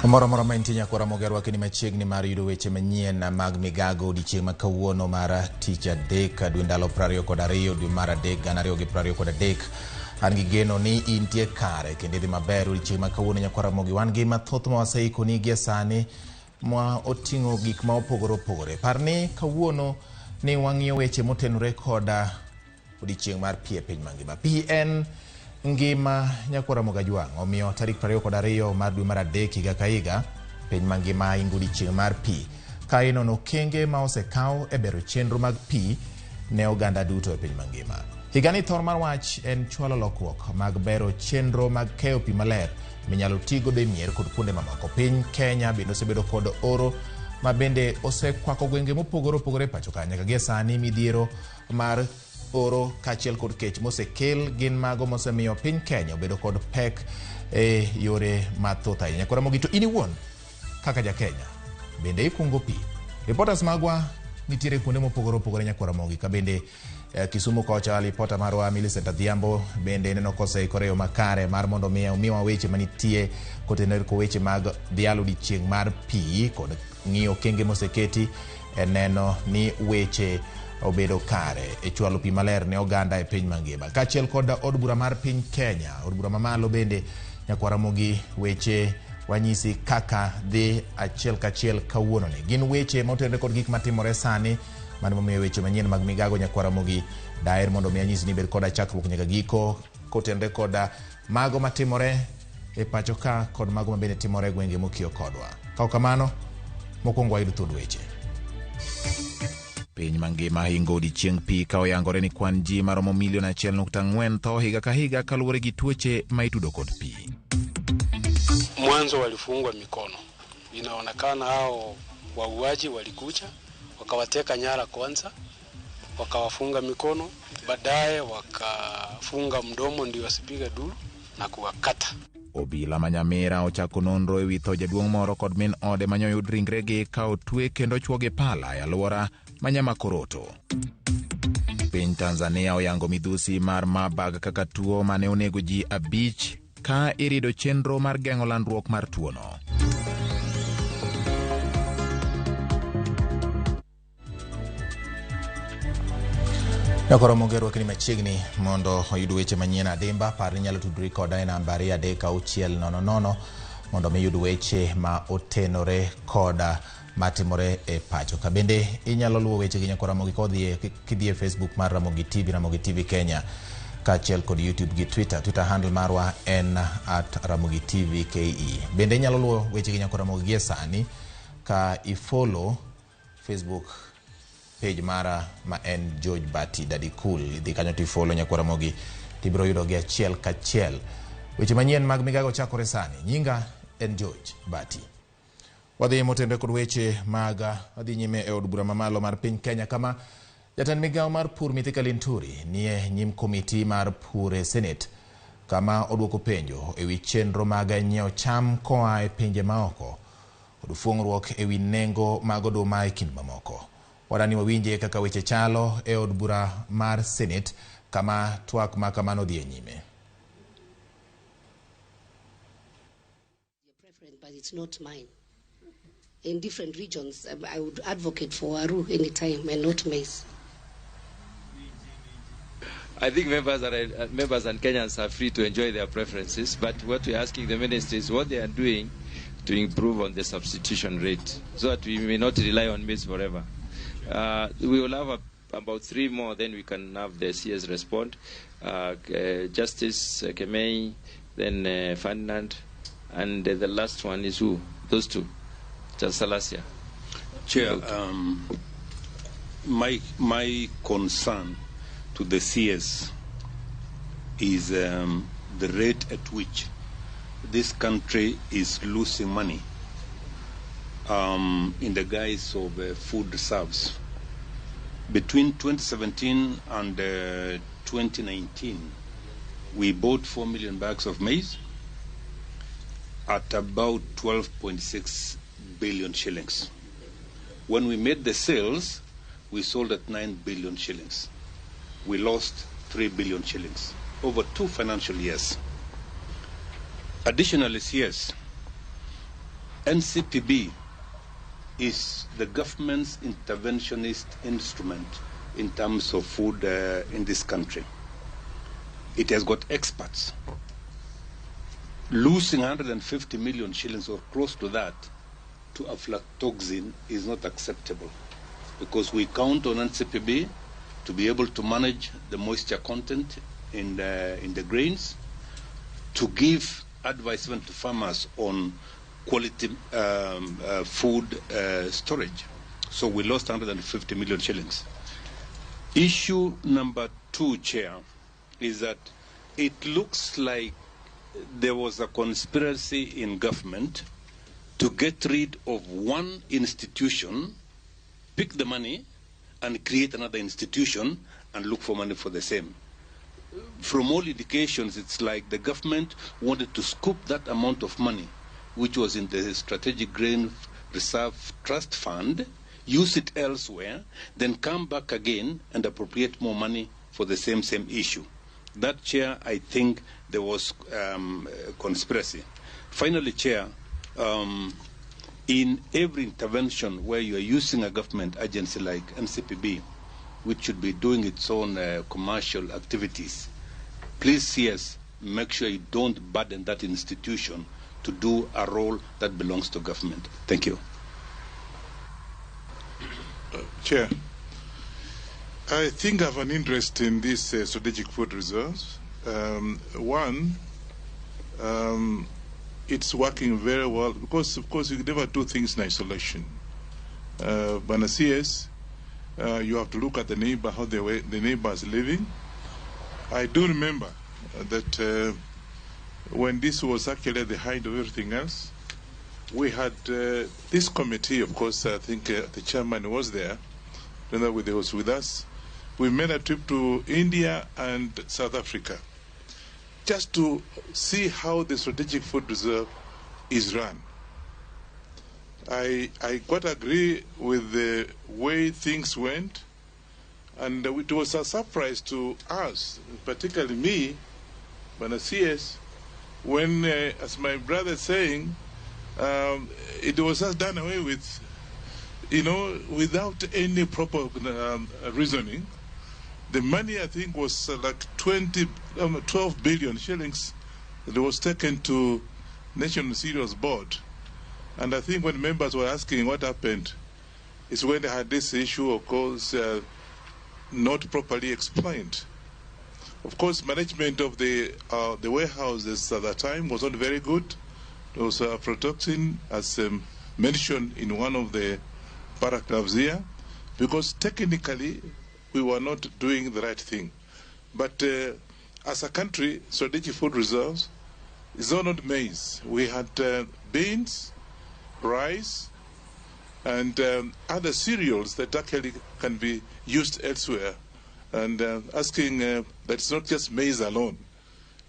Kamoro amora ma intie nyakwara mogerwa kini machiegni mar yudo weche manyien mag migago odiechieng' ma kawuono mar tich adek dwe ndalo 22 dwe mar adek 2023. An gi geno ni intie kare kendo idhi maber odiechieng' ma kawuono nyakwara Ramogi. Wan gi mathoth ma waseikoni gie sani ma oting'o gik ma opogore opogore. Par ni kawuono ni wang'iyo weche motenore koda odiechieng' mar pi e piny mangima. Pi en ngima nyakwara Ramogi Ajwang', omiyo tarik 22 mar dwe mar adek higa ka higa piny mangima ingo odiechieng' mar pi ka inono okenge ma osekaw e bero chenro mag pi ne oganda duto e piny mangima. Higani thor mar wach en chwalo lokruok mag bero chenro mag keyo pi maler minyalo ti godo e mier kod kuonde mamoko. Piny Kenya bende osebedo kod oro ma bende osekwako gwenge mopogore opogore e pacho ka nyaka gie sani midhiero mar oro kaachiel kod kech mosekel gin mago mosemiyo piny Kenya obedo kod pek e yore mathoth ahinya. Koro Ramogi, to in iwuon kaka ja Kenya bende ikungo pi? Reporters magwa nitiere kuonde mopogore opogore nyakwara Ramogi, ka bende Kisumu kocha ripota marwa Millicent Adhiambo bende neno koseikore yo makare mar mondo mi omiwa weche manitie kotenore kod weche mag dhialo odiechieng' mar pi kod ng'iyo okenge moseketi e neno ni weche obedo kare e chwalo pi maler ne oganda e piny mangima. Kaachiel kod od bura mar piny Kenya, od bura mamalo bende nyakwara Ramogi weche wanyisi kaka dhi achiel kachiel kawuono ni. Gin weche motenore kod gik matimore sani mano momiyo weche manyien mag migago nyakwara Ramogi daher mondo mi anyisi ni bed koda chakruok nyaka giko kotenore koda mago matimore e pacho ka kod mago mabende timore e gwenge mokiewo kodwa. Ka kamano, mokwongo wayud thuond weche. Piny mangima hingo odiechieng' pi ka oyangore ni kwan ji maromo milion 1.4 tho higa ka higa kaluwore gi tuoche ma itudo kod pi. Mwanzo walifungwa mikono, inaonekana hao wauaji walikuja wakawateka nyara kwanza, wakawafunga mikono, baadaye wakafunga mdomo ndio wasipige duru na kuwakata. Obila ma Nyamira ochako nonro ewi tho jaduong' moro kod min ode manyoyud ringregi ka otwe kendo chwogi pala e alwora ma Nyamakoroto. Piny Tanzania oyango midhusi mar Marburg kaka tuo mane onego ji 5 ka irido chenro mar geng'o landruok mar tuono. Nyakoro mogerwa kini machiegni mondo oyud weche manyien adimba, par ni inyalo tudri koda e namba 23600 mondo mi iyud weche ma otenore koda matimore e pacho ka. Bende inyalo luwo weche gi nyakwar Ramogi kidhi e Facebook mar Ramogi TV, Ramogi TV Kenya, kaachiel kod YouTube gi Twitter. Twitter handle marwa en @RamogiTVKE. Bende inyalo luwo weche gi nyakwar Ramogi gie sani ka ifollow Facebook page mara ma en George Bati Daddy Cool. Idhi kanyo tifollow nyakwar Ramogi tibiro yudo gi achiel kachiel. Weche manyien mag migago chakore sani. Nyinga en George Bati. Wadhi motenre kod weche mag wadhi nyime e od bura mamalo mar piny Kenya kama jatend migawo mar pur Mithika Linturi nie nyim komiti mar pur e Senate kama odwoko penjo ewi chenro mag nyiewo cham koa e pinje maoko kod fuong'ruok ewi nengo mag oduma e kind mamoko. Wadani wawinje kaka weche chalo e od bura mar Senate kama twak ma kamano dhi e nyime. But it's not mine. In different regions, I would advocate for Waru anytime and not maize. I think members and Kenyans are free to enjoy their preferences, but what we're asking the ministry is what they are doing to improve on the substitution rate, so that we may not rely on maize forever. We will have about 3 more, then we can have the CS respond. Justice Kemei, then Ferdinand, and the last one is who? Those two. Just Salasia. Chair, my concern to the CS is the rate at which this country is losing money in the guise of food reserves. Between 2017 and 2019, we bought 4 million bags of maize at about 12.6 billion shillings. When we made the sales, we sold at 9 billion shillings. We lost 3 billion shillings over 2 financial years. Additionally, CS, NCPB is the government's interventionist instrument in terms of food in this country. It has got experts. Losing 150 million shillings or close to that to aflatoxin is not acceptable, because we count on NCPB to be able to manage the moisture content in the grains, to give advice even to farmers on quality food storage. So we lost 150 million shillings. Issue number two, Chair, is that it looks like there was a conspiracy in government to get rid of one institution, pick the money, and create another institution and look for money for the same. From all indications, it's like the government wanted to scoop that amount of money, which was in the Strategic Grain Reserve Trust Fund, use it elsewhere, then come back again and appropriate more money for the same issue. That, Chair, I think there was conspiracy. Finally, Chair, in every intervention where you are using a government agency like NCPB, which should be doing its own commercial activities, please, CS, make sure you don't burden that institution to do a role that belongs to government. Thank you. Chair, I think I have an interest in this strategic food reserves. One, it's working very well because, of course, you never do things in isolation. Bwana CS, you have to look at the neighbor, how the neighbor is living. I do remember that when this was actually at the height of everything else, we had this committee, of course, I think the chairman was there, he was with us. We made a trip to India and South Africa just to see how the strategic food reserve is run. I quite agree with the way things went, and it was a surprise to us, particularly me, Bwana CS, when, as my brother is saying, it was just done away with, you know, without any proper reasoning. The money, I think, was like 12 billion shillings that was taken to National Cereals Board. And I think when members were asking what happened, it's when they had this issue, of course, not properly explained. Of course, management of the warehouses at that time was not very good. There was aflatoxin, as mentioned in one of the paragraphs here, because technically we were not doing the right thing. But as a country, strategic food reserves is not maize. We had beans, rice, and other cereals that actually can be used elsewhere. And asking that it's not just maize alone.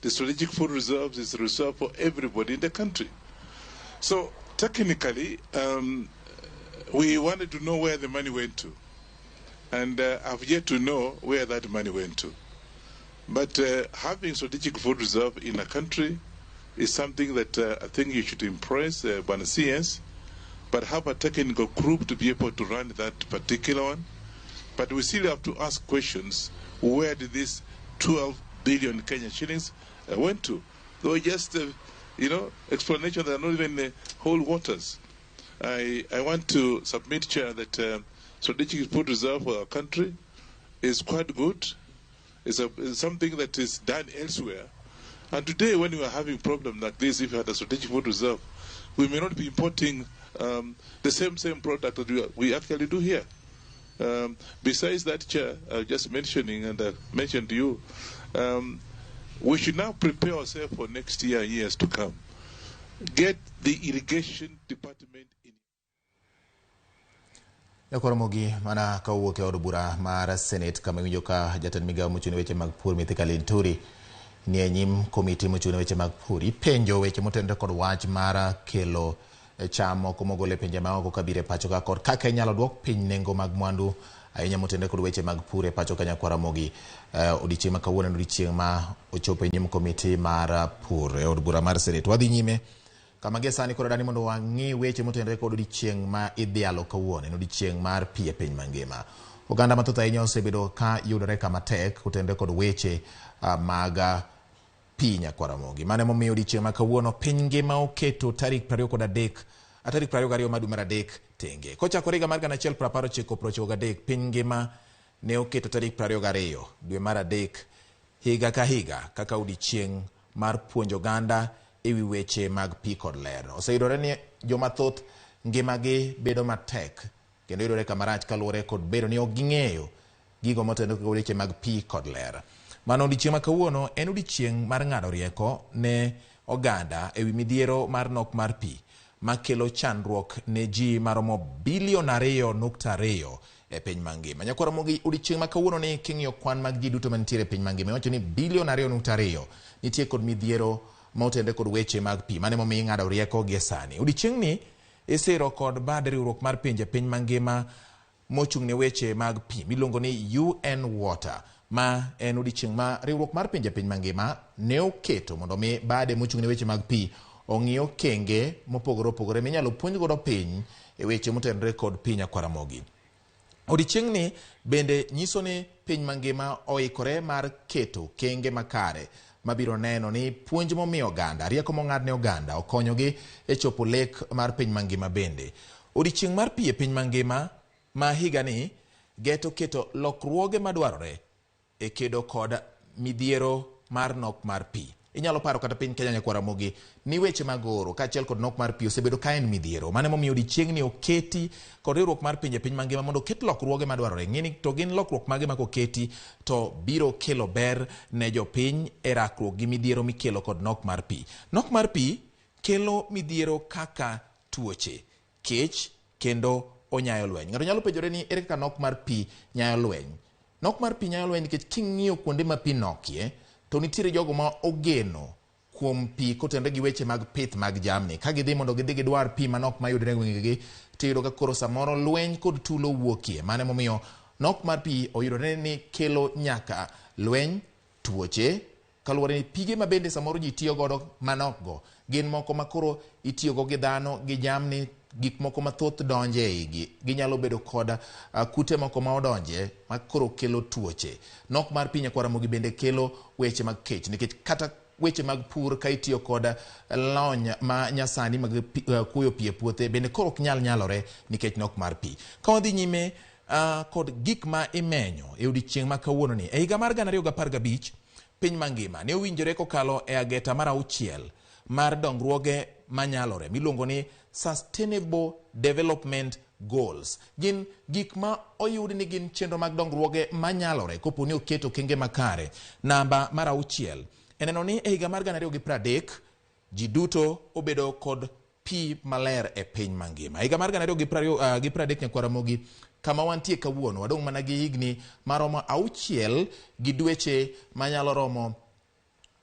The strategic food reserves is a reserve for everybody in the country. So technically, we wanted to know where the money went to. And I've yet to know where that money went to. But having strategic food reserve in a country is something that I think you should impress Bwana CS, but have a technical group to be able to run that particular one. But we still have to ask questions, where did this 12 billion Kenyan shillings went to? They were just, you know, explanations that are not even whole waters. I want to submit, Chair, that strategic food reserve for our country is quite good. It's something that is done elsewhere. And today, when we are having problems like this, if we had a strategic food reserve, we may not be importing the same product that we actually do here. Besides that, Chair, just mentioning, and I mentioned to you, we should now prepare ourselves for next year and years to come. Get the irrigation department in. Yakoromogi mana kawuok e od bura mar Senate kama iwinjo ka jatend migawo mochung' ne weche mag pur Mithika Linturi ni e nyim komiti mochung' ne weche mag pur ipenjo weche motenore kod wach mar kelo cham moko mogol e pinje maoko kabiro e pacho ka kod kaka inyalo duok piny nengo mag mwandu ahinya motenore kod weche mag pur e pacho ka Nyakwar Ramogi. Odiechieng' ma kawuono en odiechieng' ma ochopo e nyim komiti mar pur e od bura mar Senate. Wadhi nyime Kama gie sani koro dani mondo wang'i weche motenore kod odiechieng' ma idhialo kawuono, en odiechieng' mar pi e piny mangima. Oganda mathoth ahinya osebedo ka yudore kama tek kotenore kod weche mag pi nyakwaramogi. Mano emomiyo odiechieng' ma kawuono piny ngima oketo tarik 23 tarik 22 mar dwe mar adek tenge. Kochakore higa mar 1993 piny ngima ne oketo tarik 22 dwe mar adek higa ka higa kaka odiechieng' mar puonjo oganda ewi weche mag pi kod ler. Oseyudore ni joma thoth ngimagi bedo matek kendo yudore kama rach kaluwore kod bedo ni ok ging'eyo gigo motenore kod weche mag pi kod ler. Mano odiechieng' ma kawuono en odiechieng' mar ng'ado rieko ne oganda ewi midhiero mar nok mar pi makelo chandruok ne ji maromo bilion 2.2 e piny mangima. Nyakwara Ramogi, odiechieng' ma kawuono ni king'iyo kwan mag ji duto mantiere e piny mangima, iwacho ni bilion 2.2 nitie kod midhiero ma otenore kod weche mag pi. Mano emomiyo ing'ado rieko gie sani. Odiechieng'ni isiro kod bad riwruok mar pinje piny mangima mochung' ne weche mag pi miluongo ni UN Water, ma en odiechieng' ma riwruok mar pinje piny mangima ne oketo mondo mi bade mochung' ne weche mag pi ong'i okenge mopogore opogore minyalo puonj godo piny e weche motenore kod pi nyakwaramogi. Odiechieng'ni bende nyiso ni piny mangima oikore mar keto okenge makare mabiro neno ni puonj momiyo oganda, rieko mong'ad ne oganda okonyogi e chopo lek mar piny mangima bende. Odiechieng' mar pi e piny mangima ma higani geto keto lokruoge madwarore e kedo kod midhiero mar nok mar pi. Inyalo paro kata piny Kenya nyakwaramogi ni weche mag oro kaachiel kod nok mar pi osebedo ka en midhiero. Mano emomiyo odiechieng'ni oketi kod riwruok mar pinje piny mangima mondo oket lokruoge madwarore. Ng'eni to gin lokruok mage ma koketi to biro kelo ber ne jopiny e rakruok gi midhiero mikelo kod nok mar pi. Nok mar pi kelo midhiero kaka tuoche, kech kendo onyayo lweny. Ng'ato nyalo penjore ni ere kaka nok mar pi nyayo lweny. Nok mar pi nyayo lweny nikech king'iyo kuonde ma pi nokie, to nitiere jogo ma ogeno kuom pi kotenore gi weche mag pith mag jamni. Ka gidhi mondo gidhi gidwar pi manok mayudore e gwengegi, tiyudo ka koro samoro lweny kod tulo wuokie. Mano emomiyo nok mar pi oyudore ni kelo nyaka lweny, tuoche, kaluwore ni pige ma bende samoro ji tiyo godo manok go gin moko ma koro itiyogo gi dhano, gi jamni, gik moko mathoth donje e igi. Ginyalo bedo kod kute moko ma odonje ma koro kelo tuoche. Nok mar pi nyakwaramogi bende kelo weche mag kech, nikech kata weche mag pur ka itiyo kod lony ma nyasani mag kuoyo pi e puothe bende koro ok nyal nyalore nikech nok mar pi. Ka wadhi nyime kod gik ma imenyo e odiechieng' ma kawuono ni, e higa mar 2015 piny mangima ne owinjore kokalo e ageta mar 6 mar dongruoge manyalore miluongo ni Sustainable Development Goals. Gin gik ma oyud ni gin chenro mag dongruoge manyalore kopo ni oket okenge makare. Namba mar 6 en neno ni e higa mar 2030 ji duto obedo kod pi maler e piny mangima. Higa mar 2030 nyakwaramogi, kama wantie kawuono wadong' mana gi higni maromo 6 gi dweche manyalo romo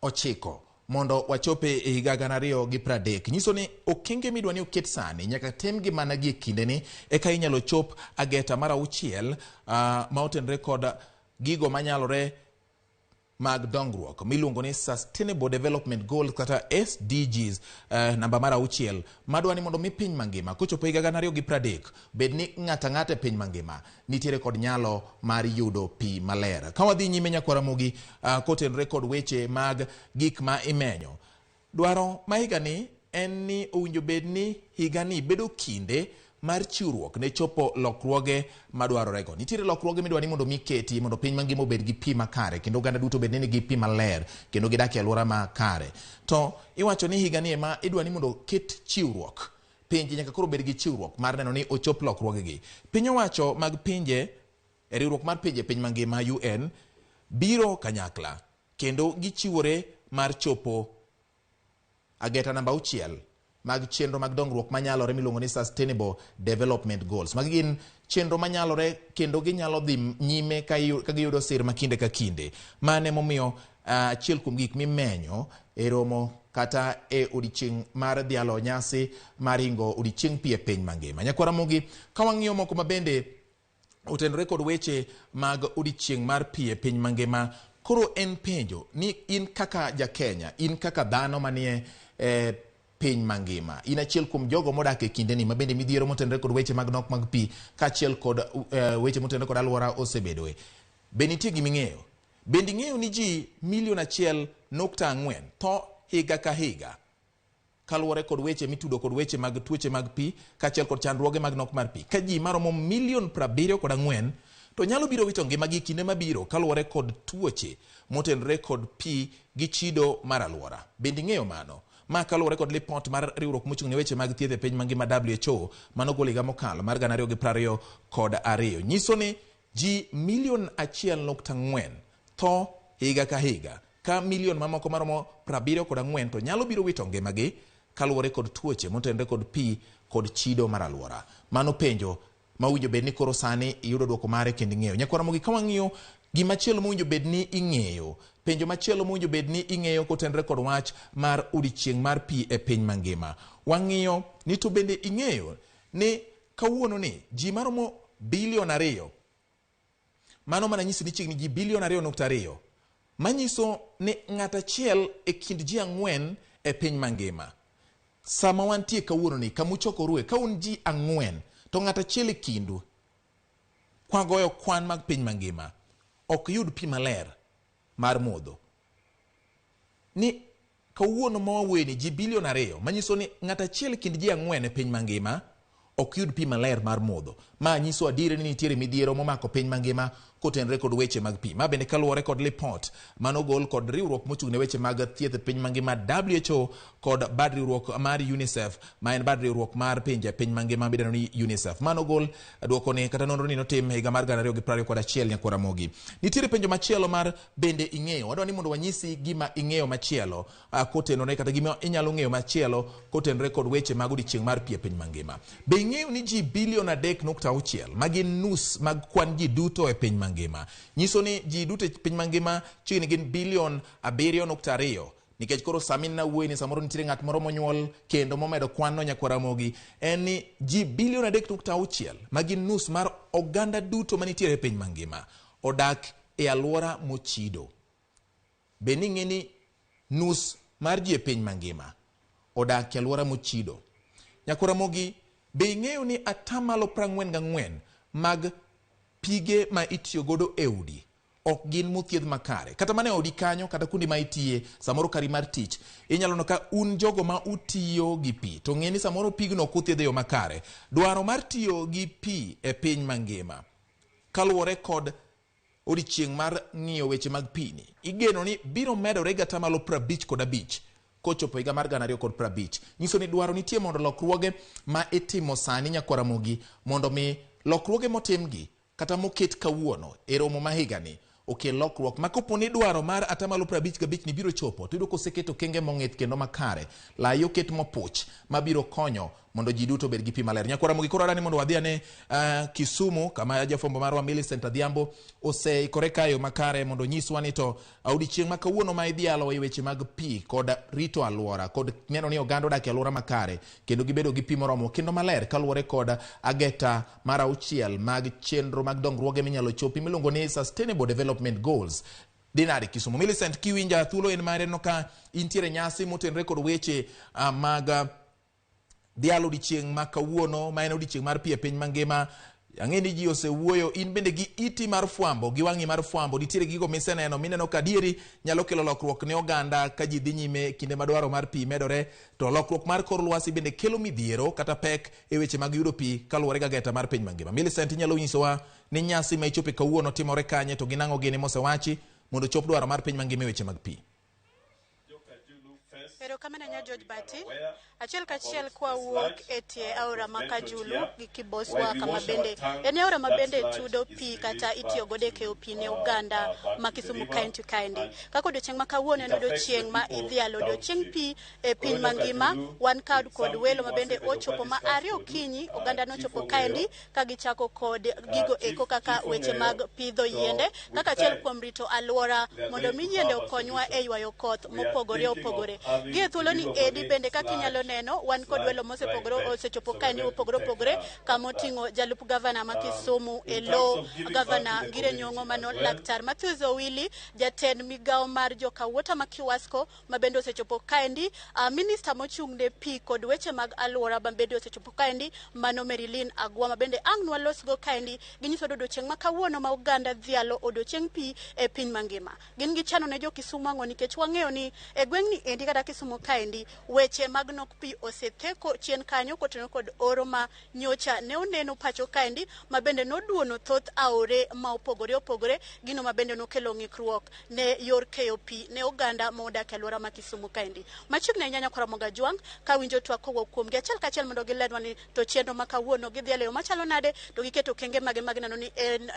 9 mondo wachope e higa 2030. Nyiso ni okenge midwa ni oket sani nyaka timgi mana gi e kindeni eka inyalo chop ageta mar 6 ma otenore kod gigo manyalore mag dongruok miluongo ni Sustainable Development Goals kata SDGs, namba mar 6 madwa ni mondo mi piny mangima kochopo higa 2030 bed ni ng'ato ang'ata e piny mangima nitiere kod nyalo mar yudo pi maler. Ka wadhi nyime nyakwaramogi kotenore kod weche mag gik ma imenyo, dwaro ma higani en ni owinjo bed ni higani bedo kinde mar chiwruok ne chopo lokruoge madwarorego. Nitiere lokruoge midwa ni mondo mi keti mondo piny mangima obed gi pi makare kendo oganda duto obed ni nigi pi maler kendo gidak e alwora makare. To iwacho ni higani ema idwa ni mondo oket chiwruok. Pinje nyaka koro bed gi chiwruok mar neno ni ochop lokruogegi. Piny owacho mag pinje e riwruok mar pinje piny mangima UN biro kanyakla kendo gichiwore mar chopo ageta namba 6 mag chenro mag dongruok manyalore miluongo ni Sustainable Development Goals. Magi gin chenro manyalore kendo ginyalo dhi nyime ka giyudo sir ma kinde ka kinde. Mano emomiyo achiel kuom gik mimenyo e romo kata e odiechieng' mar dhialo nyasi mar hingo odiechieng' pi e piny mangima. Nyakwaramogi, ka wang'iyo moko ma bende otenore kod weche mag odiechieng' mar pi e piny mangima, koro en penjo ni in kaka ja Kenya, in kaka dhano manie piny mangima. In achiel kuom jogo modak e kindeni ma bende midhiero motenore kod weche mag nok mag pi kaachiel kod weche motenore kod alwora osebedoe. Be nitie giming'eyo? Bende ing'eyo ni ji milion 1.4 tho higa ka higa kaluwore kod weche mitudo kod weche mag tuoche mag pi kaachiel kod chandruoge mag nok mar pi, ka ji maromo milion 74 to nyalo biro wito ngimagi kinde mabiro kaluwore kod tuoche motenore kod pi gi chido mar alwora. Bende ing'eyo mano? Ma kaluwore kod lipot mar riwruok mochung' ne weche mag thieth e piny mangima WHO manogol higa mokalo mar 2022 nyiso ni ji milion 1.4 tho higa ka higa, ka milion mamoko maromo 74 to nyalo biro wito ngimagi kaluwore kod tuoche motenore kod pi kod chido mar alwora. Mano penjo ma owinjo bed ni koro sani iyudo dwoko mare kendo ing'eyo. Nyakwar Ramogi, ka wang'iyo gimachielo mowinjo bed ni ing'eyo, penjo machielo mowinjo bed ni ing'eyo kotenore kod wach mar odiechieng' mar pi e piny mangima. Wang'iyo ni to bende ing'eyo ni kawuono ni ji maromo bilion 2, mano mana nyisi ni chiegni ji bilion 2.2, manyiso ni ng'at achiel e kind ji 4 e piny mangima. Sama wantie kawuono ni, kamuchokorue, ka un ji 4, to ng'at achiel e kindu, kwagoyo kwan mag piny mangima, ok yud pi maler mar modho. Ni kawuono ma wawuoye ni ji bilion 2, manyiso ni ng'at achiel e kind ji 4 e piny mangima ok yud pi maler mar modho. Ma nyiso adier ni nitiere midhiero momako piny mangima kotenore kod weche mag pi. Ma bende kaluwore kod lipot manogol kod riwruok mochung' ne weche mag thieth e piny mangima WHO kod bad riwruok mar UNICEF, ma en bad riwruok mar pinje piny mangima midendo ni UNICEF. Manogol dwoko ni kata nonro ni notim higa mar 2021. Nyakwar Ramogi. Nitiere penjo machielo mar bende ing'eyo. Wadwa ni mondo wanyisi gima ing'eyo machielo kotenore kata gima inyalo ng'eyo machielo kotenore kod weche mag odiechieng' mar pi e piny mangima. Be ing'eyo ni ji bilion 3.6 ma gin nus mag kwan ji duto e piny mangima? Nyiso ni ji duto e piny mangima chiegni gin bilion 7.2, nikech koro sami nawuoyi ni samoro nitiere ng'at moro monyuol kendo momedo kwan no. Nyakwar Ramogi, en ni ji bilion 3.6 ma gin nus mar oganda duto manitiere e piny mangima odak e alwora mochido. Be ning'e ni nus mar ji e piny mangima odak e alwora mochido? Nyakwar Ramogi, be ing'eyo ni atamalo 44 mag pige ma itiyo godo e udi ok gin mothiedh makare? Kata mana e odi kanyo, kata kuonde ma itiye, samoro kari mar tich, inyalo neno ka un jogo ma utiyo gi pi, to ng'e ni samoro pigno ok othiedh e yo makare. Dwaro mar tiyo gi pi e piny mangima kaluwore kod odiechieng' mar ng'iyo weche mag pi ni igeno ni biro medore gi atamalo 55 kochopo higa mar 2050. Nyiso ni dwaro nitie mondo lokruoge ma itimo sani, Nyakwar Ramogi, mondo mi lokruoge motimgi kata moket kawuono e romo ma higani okel lokruok ma kopo ni dwaro mar atamalo 55 ni biro chopo, to iyudo koseketo okenge mong'ith kendo makare, lai oket mopuch mabiro konyo mondo ji duto obed gi pi maler. Nyakwar Ramogi, koro adani mondo wadhi ane Kisumu, kama jafwambo marwa Millicent Adhiambo oseikore kayo makare mondo onyiswa ni to odiechieng' ma kawuono ma idhialo e weche mag pi kod rito alwora kod neno ni oganda odak e alwora makare kendo gibedo gi pi moromo kendo maler kaluwore kod ageta mar 6 mag chenro mag dongruoge minyalo chopi miluongo ni Sustainable Development Goals. Dinade Kisumu? Millicent, kiwinja, thuolo en mare no ka intiere nyasi motenore kod weche mag dhialo odiechieng' ma kawuono ma en odiechieng' mar pi e piny mangima. Ang'e ni ji osewuoyo, in bende gi iti mar fwambo gi wang'i mar fwambo nitiere gigo miseneno mineno ka adieri nyalo kelo lokruok ne oganda ka ji dhi nyime kinde ma dwaro mar pi medore, to lokruok mar kor lwasi bende kelo midhiero kata pek e weche mag yudo pi kaluwore gi ageta mar piny mangima. Millicent, inyalo nyisowa ni nyasi ma ichope kawuono timore kanye, to gi nang'o gini mosewachi mondo chop dwaro mar piny mangima e weche mag pi? Erokamano nya George Bati. Achiel kachiel kwawuok e tie aora ma Kajulu gi Kiboswa, kama bende en aora ma bende tudo pi kata itiyo godo e keyo pi ne oganda ma Kisumu County kaendi. Kaka odiochieng' ma kawuono en odiochieng' ma idhialo odiochieng' pi e piny mangima, wan kod welo ma bende ochopo ma are okinyi. Oganda nochopo kaendi ka gichako kod gigo eko kaka weche mag pidho yiende kaka achiel kuom rito alwora mondo mi yiende okonywa e ywayo koth mopogore opogore. Gi e thuolo ni edi bende kaka inyalo neno wan kod welo mosepogore osechopo kaendi mopogore opogore, kamoting'o jalup gavana ma Kisumu e lo gavana Ngire Nyong'o, mano Laktar Matthews Owili, jatend migawo mar joka Water ma Kiwasco ma bende osechopo kaendi, minista mochung' ne pi kod weche mag alwora ma bende osechopo kaendi, mano Marilyn Agwa, ma bende ang' nwalosgo kaendi. Ginyiso odiochieng' ma kawuono ma oganda dhialo odiochieng' pi e piny mangima. Gin gichano ne jo Kisumu ang'o? Nikech wang'eyo ni e gweng'ni endi kata Kisumu kaendi weche mag nok pi osetheko chien kanyo kotenore kod oro ma nyocha ne oneno pacho kaendi, ma bende noduono thoth aore ma opogore opogore, gino ma bende nokelo ng'ikruok ne yor keyo pi ne oganda modak e alwora ma Kisumu kaendi. Machiegni ahinya nyakwara Moga Jwang' kawinjo twak kowuok kuomgi achiel kachiel mondo gilernwa ni to chenro ma kawuono gidhialo e yo machalo nade, to giketo okenge mage mag neno ni en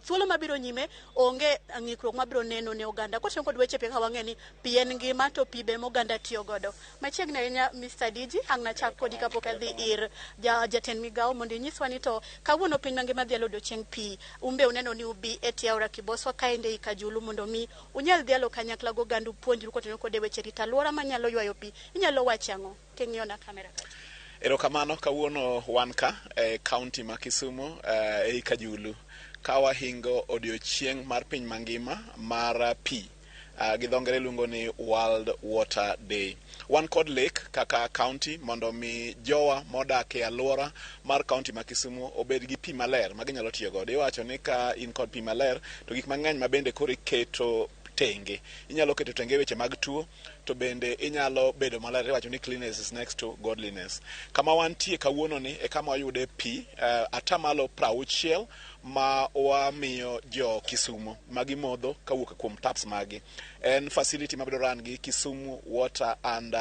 thuolo mabiro nyime onge ng'ikruok mabiro neno ne oganda kotenore kod weche pi, ka wang'eyo ni pi en ngima to pi be oganda tiyo godo. Machiegni ahinya, Mr. Diji, ang' nachak kodi kapok adhi ir jatend migawo mondo inyiswa ni to kawuono piny mangima dhialo odiochieng' pi, umbe uneno ni ubi e tie aora Kiboswa kaende ei Kajulu mondo mi unyal dhialo kanyakla gi oganda upuonjru kotenore kod weche rito alwora manyalo ywayo pi. Inyalo wacho ang'o king'iyo na kamera kacha? Erokamano, kawuono wan ka e kaunti ma Kisumu, ei Kajulu, ka wahingo odiochieng' mar piny mangima mar pi, gi dho ngere luongo ni World Water Day. Wan kod lek kaka kaunti mondo mi jowa modak e alwora mar kaunti ma Kisumu obed gi pi maler ma ginyalo tiyo godo. Iwacho ni ka in kod pi maler to gik mang'eny ma bende koro iketo tenge. Inyalo keto tenge weche mag tuo, to bende inyalo bedo maler. Iwacho ni cleanliness is next to godliness. Kama wantie kawuono ni e kama wayude pi atamalo 60 ma wamiyo jo Kisumu ma gimodho kawuok kuom taps magi. En facility mabiro run gi Kisumu Water and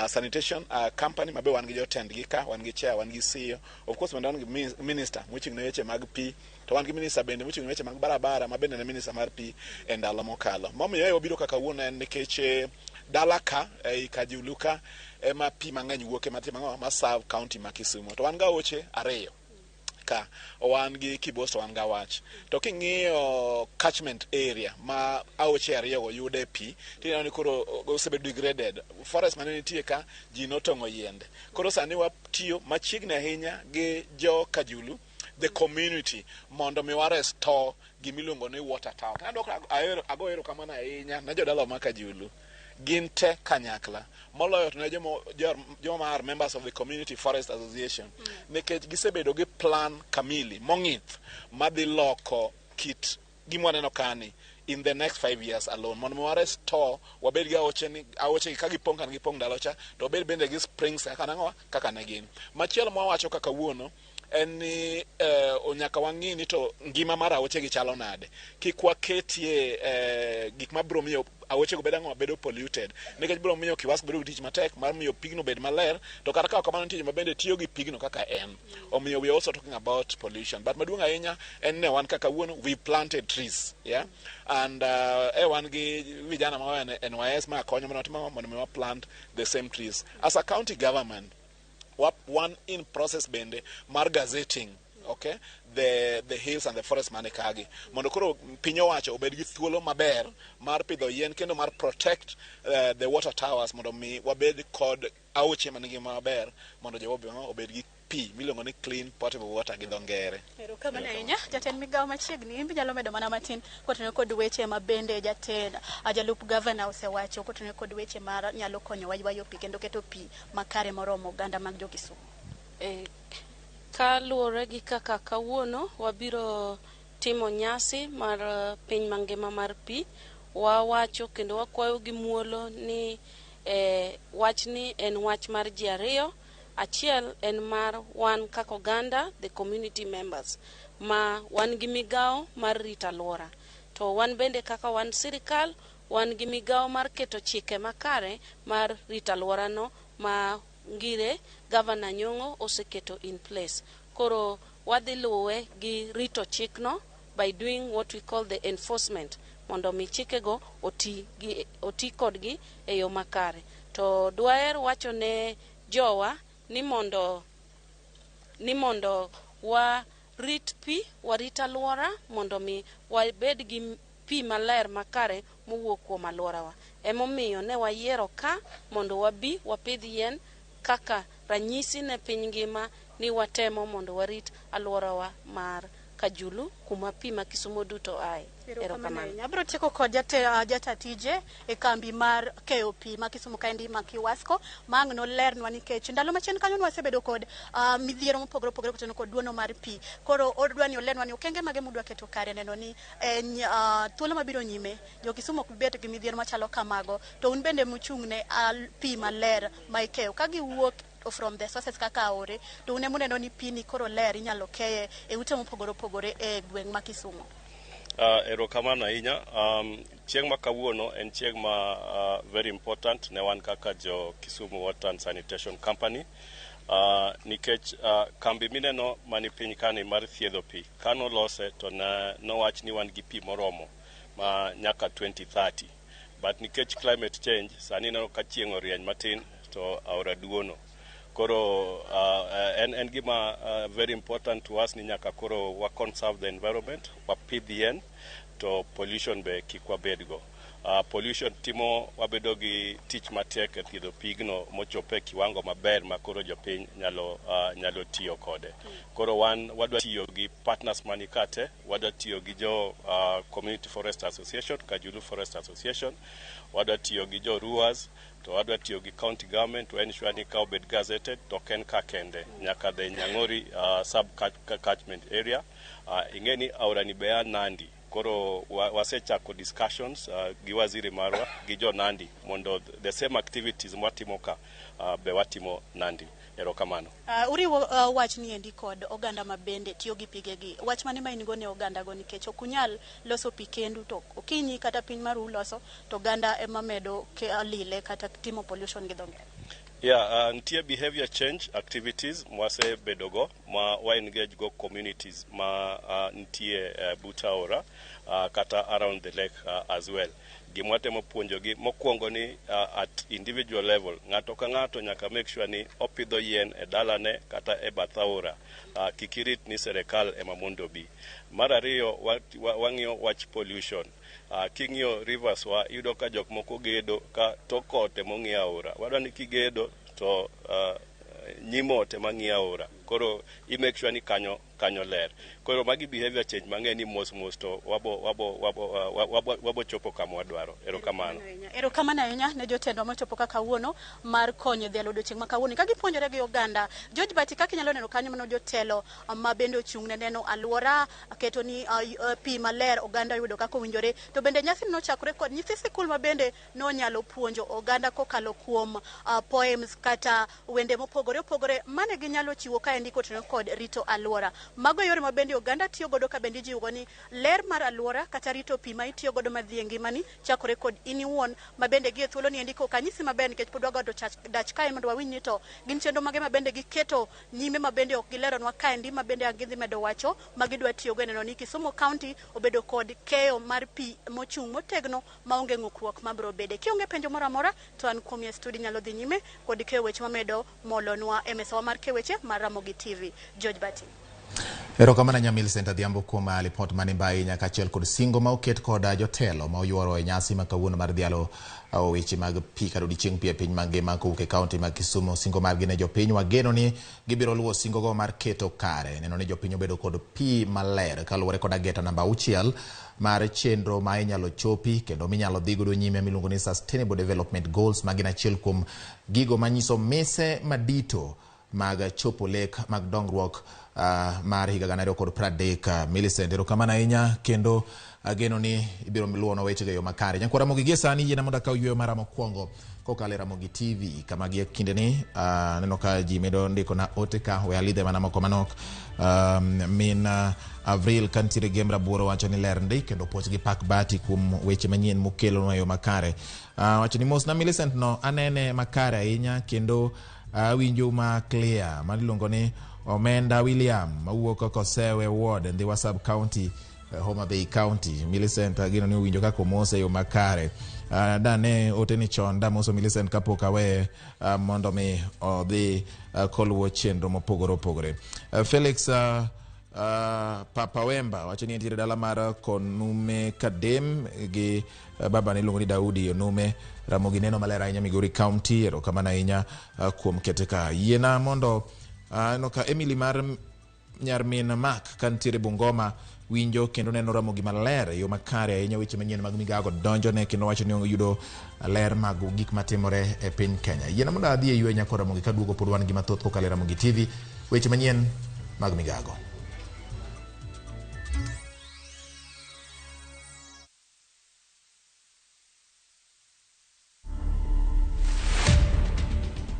Sanitation Company, mabe wan gi jotendgi ka, wan gi chair, wan gi CEO. Of course bende wan gi minister mochung' ne weche mag pi, to wan gi minister bende mochung' ne weche mag barabara, ma bende ne minister mar pi e ndalo mokalo. Momiyo wabiro kaka kawuono en nikech dala ka ei Kajulu ka ema pi mang'eny wuoke matimo ang'o ma serve county ma Kisumu. To wan gi aoche ariyo ka, wan gi Kibos to wan gi Awach. To king'iyo catchment area ma aoche ariyo go yude pi, tineno ni koro osebedo degraded. Forest mane nitie ka ji notong'o yiende. Koro sani watiyo machiegni ahinya gi jo Kajulu, the community, mondo mi wa restore gimiluongo ni water tower. Ago erokamano ahinya ne jodala ma Kajulu. Gin te kanyakla moloyo to ne joma are members of the Community Forest Association, nikech gisebedo gi plan kamili mong'ith madhi loko kit gima waneno kani in the next 5 years alone, mondo mi wa restore wabed gi aoche ni aoche ka gipong' kaka gipong' ndalo cha, to wabed bende gi springs kaka nang'o kaka ne gin. Machielo mwawacho kaka kawuono en ni nyaka wang'i ni to ngima mar aoche gi chalo nade, kik waketie gik mabiro miyo aoche go bedo ang'o, bedo polluted, nikech biro miyo Kiwasco bedo gi tich matek mar miyo pigno bed maler. To kata ka ok kamano, nitie joma bende tiyo gi pigno kaka en. Omiyo we are also talking about pollution, but maduong' ahinya en ne wan kaka kawuono we planted trees, yeah, and wan gi vijana ma NYS ma konyo mondo watimo mondo mi wa plant the same trees. As a county government, wan in process bende mar gazetting, okay, the hills and the forest mane kagi, mondo koro piny owacho obed gi thuolo maber mar pidho yien kendo mar protect the water towers, mondo mi wabed kod aoche manigi maber, mondo jowa obed gi pi miluongo ni clean potable water gi dho ngere. Erokamano ahinya, jatend migawo. Machiegni in binyalo medo mana matin kotenore kod weche ma bende jatend jalup gavana osewacho kotenore kod weche mar nyalo konyowa ywayo pi kendo keto pi makare moromo oganda mag jo Kisumu. Kaluwore gi kaka kawuono wabiro timo nyasi mar piny mangima mar pi, wawacho kendo wakwayo gi muolo ni wachni en wach mar ji ariyo. Achiel en mar wan kaka oganda, the community members, ma wan gi migawo mar rito alwora, to wan bende kaka wan sirikal wan gi migawo mar keto chike makare mar rito alworano ma ngire Gavana Nyong'o oseketo in place. Koro wadhi luwe gi rito chikno by doing what we call the enforcement, mondo mi chikego oti kodgi e yo makare. To dwaher wacho ne jowa ni mondo warit pi, warit alwora, mondo mi wabed gi pi maler makare. mowuok kuom alworawa. Emomiyo ne wayiero ka mondo wabi wapidh yien kaka ranyisi ne piny ngima ni watemo mondo warit alworawa mar Kajulu kuma pi ma Kisumo duto ae. Erokamano. Abiro tieko kod jata tije e kambi mar keyo pi ma Kisumu kaendi ma Kiwasco ma ang' nolernwa nikech ndalo machien kanyo nwasebedo kod midhiero mopogore opogore kotenore kod duono mar pi. Koro odwa ni olernwa ni okenge mage mudwa keto kare neno ni thuolo mabiro nyime jo Kisumu ok bet gi midhiero machalo kamago to un bende muchung' ne pi maler ma ikeyo ka giwuok from the sources kaka aore to un emuneno ni pi ni koro ler inyalo keye e ute mopogore opogore e gweng' ma Kisumu. Erokamano ahinya. Chieng' ma kawuono en chieng' ma very important ne wan kaka jo Kisumu Water and Sanitation Company nikech kambi mineno mani piny kani mar thiedho pi kanolose to nowach ni wan gi pi moromo ma nyaka 2030, but nikech climate change sani ineno ka chieng' orieny matin to aora duono. Koro en gima very important to us ni nyaka koro wa conserve the environment, wapidh yien to pollution be kik wabedgo. Pollution timo wabedo gi tich matek e thiedho pigno mochopo e kiwango maber ma koro jopiny nyalo tiyo kode. Koro wan wadwa tiyo gi partners mani kate, wadwa tiyo gi jo Community Forest Association, Kajulu Forest Association, wadwa tiyo gi jo RUAs, to wadwa tiyo gi county government to ensure ni ka obed gazetted to ok en ka kende nyaka the Nyang'ori sub catchment area. Ing'e ni aora ni be a Nandi. Koro wasechako discussions gi waziri marwa gi jo Nandi mondo the same activities mwatimo ka be watimo Nandi. Erokamano. Uriwo wach ni endi kod oganda ma bende tiyo gi pigegi. Wach mane ma in go ne oganda go nikech ok unyal loso pi kendu to okinyi kata piny maru uloso to oganda ema medo lile kata timo pollution gi dho ngere. Yeah, nitie behavior change activities mwasebedo go ma wa engage go communities ma nitie but aora kata around the lake as well. Gima watemo puonjogi mokwongo ni at individual level ng'ato ka ng'ato nyaka make sure ni opidho yien e dalane kata e bath aora. Kik irit ni serikal ema mondo obi. Mar ariyo, wang'iyo wach pollution. King'iyo rivers wa iyudo ka jok moko gedo ka tok ot ema ong'iyo aora. Wadwa ni kigedo to nyim ot ema ng'iyo aora. Koro i make sure ni kanyo ler. Koro magi behavior change mang'e ni mos mos to wabo chopo kama wadwaro. Erokamano. Erokamano ahinya ne jotendwa mochopo ka kawuono mar konyo dhialo odiochieng' ma kawuono ka gipuonjore gi oganda. George Bati, kaka inyalo neno kanyo mano jotelo ma bende ochung' ne neno alwora keto ni pi maler oganda yudo kaka owinjore. To bende nyasi nochakore kod nyithi sikul ma bende nonyalo puonjo oganda kokalo kuom poems kata wende mopogore opogore mane ginyalo chiwo kaendi kotenore kod rito alwora. Mago e yore ma bende oganda tiyo godo ka bende ijiwo ni ler mar alwora kata rito pi ma itiyo godo madhi e ngimani chakore kod in iwuon ma bende gi e thuolo ni endi ok anyisi maber nikech pod wagodo dach kae mondo wawinj ni to gin chenro mage ma bende giketo nyime ma bende ok gileronwa kaendi ma bende ang' gidhi medo wacho ma gidwa tiyogo e neno ni Kisumu County obedo kod keyo mar pi mochung' motegno maonge ng'ukruok mabiro bede. Kionge penjo moro amora to an kuomi e studio nyalo dhi nyime kod keyo weche mamedo molonwa e mesawa mar keyo weche mar Ramogi TV. George Bati. Erokamano ahinya Millicent Adhiambo kuom lipot mane ahinya kaachiel kod singo ma oket kod jotelo ma oyuoro e nyasi ma kawuono mar dhialo weche mag pi kata odiochieng' pi e piny mangima kowuok e kaunti ma Kisumu. Singo margi ne jopiny wageno ni gibiro luwo singogo mar keto kare neno ni jopiny obedo kod pi maler kaluwore kod ageta namba 6 mar chenro ma inyalo chopi kendo minyalo dhi godo nyime miluongo ni Sustainable Development Goals ma gin achiel kuom gigo manyiso mise madito mag chopo lek mag dongruok mar higa 2030. Millicent, erokamano ahinya kendo ageno ni ibiro luwonwa wechego e yo makare. Nyakwar Ramogi, gie sani yiena mondo akaw yweyo mara mokwongo kokalo e Ramogi TV kama gie kindeni aneno ka ji medo ndikona ote ka we alidhe mana moko manok. Min Avril kantiere Gem Rabuoro wacho ni ler ndi kendo puoch gi pak bati kuom weche manyien mokelonwa e yo makare. Wacho ni mos na Millicent no anene makare ahinya kendo awinjo ma clear. Mano iluongo ni Omenda William mawuok Kosewe Ward, Ndhiwa Sub County, Homa Bay County. Millicent ageno ni owinjo kaka omose e yo makare. Dane ote ni chon damoso Millicent kapok aweye mondo mi odhi koluwo chenro mopogore opogore. Felix Papa Wemba wacho ni entiere dala mar Konume Kadem gi baba ne iluongo ni Daudi Onume. Ramogi neno maler ahinya Migori County. Erokamano ahinya kuom kete ka. Yiena mondo aneno ka Emily mar nyar min Mark kantiere Bungoma winjo kendo neno Ramogi maler e yo makare ahinya. Weche manyien mag migago donjone kendo wacho ni oyudo ler mag gik matimore e piny Kenya. Yiena mondo adhi e yweyo nyako Ramogi kaduogo pod wan gi mathoth kokalo e Ramogi TV. Weche manyien mag migago.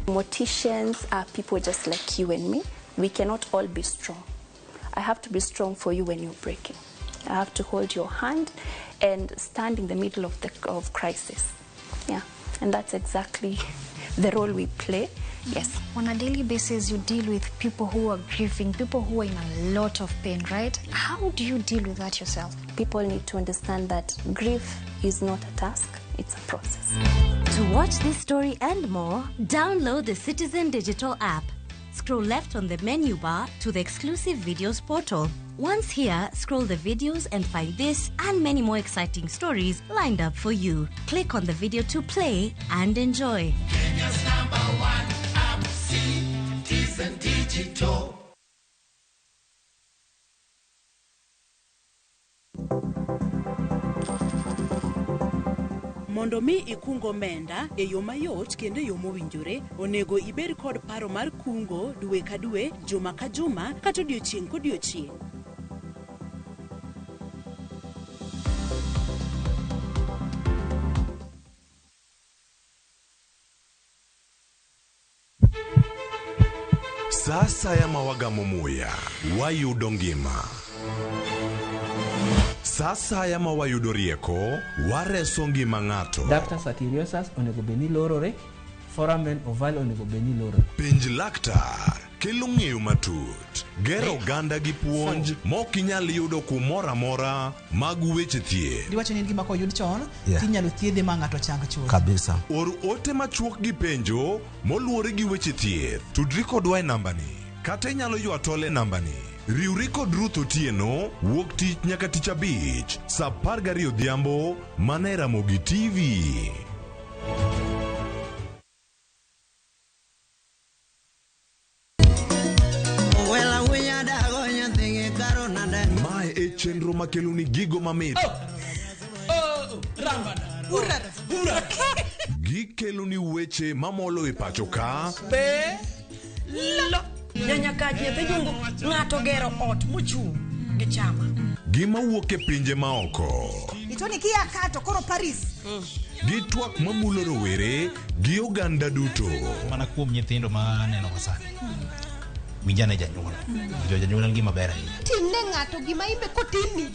Morticians are people just like you and me. We cannot all be strong. I have to be strong for you when you're breaking. I have to hold your hand and stand in the middle of the of crisis. Yeah, and that's exactly the role we play. Yes. On a daily basis, you deal with people who are grieving, people who are in a lot of pain, right? How do you deal with that yourself? People need to understand that grief is not a task, it's a process. To watch this story and more, download the Citizen Digital app. Scroll left on the menu bar to the exclusive videos portal. Once here, scroll the videos and find this and many more exciting stories lined up for you. Click on the video to play and enjoy. Kenya's number one app, Citizen Digital. Mondo mi ikung omenda e yo mayot kendo e yo mowinjore, onego ibed kod paro mar kungo dwe ka dwe, juma ka juma, kata odiochieng' kodiochieng'. Sa asaya ma wagamo muya, wayudo ngima. Sa asaya ma wayudo rieko, wareso ngima ng'ato. Ductus arteriosus onego bed ni lorore, foramen ovale onego bed ni lorore. Penj laktar kelo ng'eyo matut, gero oganda gi puonj mok inyal yudo kumoro amora mag weche thieth. Diwacho ni en gima koyud chon tinyalo thiedhe ma ng'ato chang chuth. Kabisa. Or ote machuok gi penjo moluwore gi weche thieth. Tudri kodwa e nambani kata inyalo ywa tol e nambani. Riwri kod Ruth Otieno wuok tich nyaka tich abich saa 12 odhiambo mana e Ramogi TV. Mae e chenro makelo ni gigo mamit. Gikelo ni weche mamolo e pacho ka. Be lo nyanyakaji nyathi jungu ng'ato gero ot mochung' gi chama. Gima wuok e pinje maoko. Itoni kia kato koro Paris. Gi twak mamulo rowere gi oganda duto. Mana kuom nyithindo ma aneno ka sani. Winjane janyuol. Jo janyuol en gima ber ahinya. Timne ng'ato gima imbe kotimni